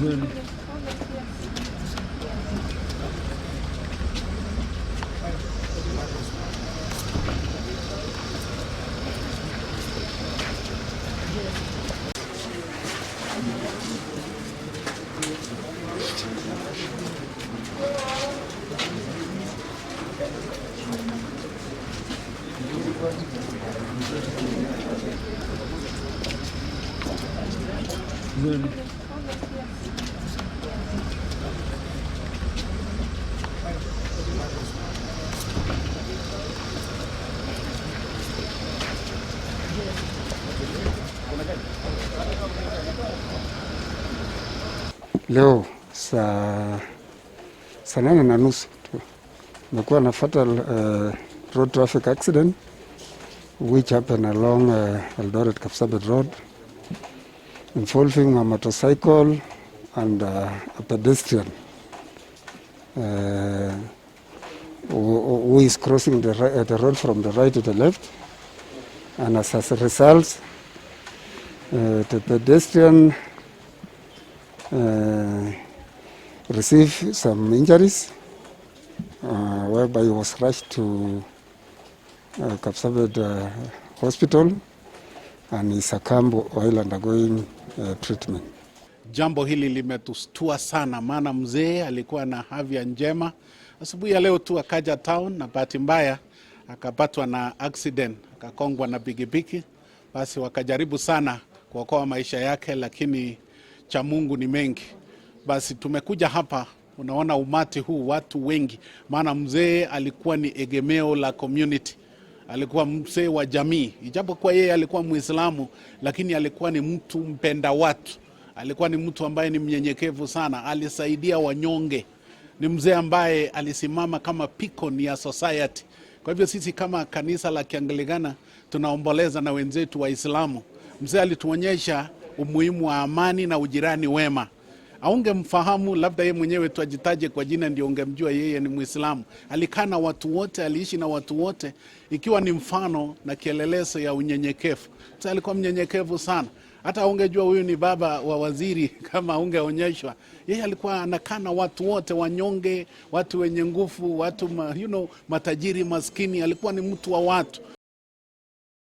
Buyurun. Buyurun. Leo saa 8:30 tumekuwa na fatal road traffic accident which happened along Eldoret Kapsabet Road involving a motorcycle and a pedestrian who is crossing the road from the right to the left, and as a result, the pedestrian received some injuries, whereby he was rushed to Kapsabet Hospital and he succumbed while undergoing treatment. Jambo hili limetustua sana, maana mzee alikuwa na afya njema. Asubuhi ya leo tu akaja town na bahati mbaya akapatwa na accident, akakongwa na pikipiki. Basi wakajaribu sana kuokoa maisha yake, lakini cha Mungu ni mengi. Basi tumekuja hapa, unaona umati huu, watu wengi, maana mzee alikuwa ni egemeo la community, alikuwa mzee wa jamii. Ijapokuwa yeye alikuwa Muislamu, lakini alikuwa ni mtu mpenda watu, alikuwa ni mtu ambaye ni mnyenyekevu sana, alisaidia wanyonge. Ni mzee ambaye alisimama kama beacon ya society. Kwa hivyo sisi kama kanisa la Kianglikana tunaomboleza na wenzetu Waislamu. Mzee alituonyesha umuhimu wa amani na ujirani wema. Aungemfahamu labda yeye mwenyewe tu ajitaje kwa jina ndio ungemjua yeye ni Muislamu. Alikaa na watu wote, aliishi na watu wote, ikiwa ni mfano na kielelezo ya unyenyekevu. Sasa alikuwa mnyenyekevu sana, hata ungejua huyu ni baba wa waziri kama ungeonyeshwa. Yeye alikuwa anakaa na watu wote, wanyonge, watu wenye nguvu, watu matajiri, maskini. Alikuwa ni mtu wa watu.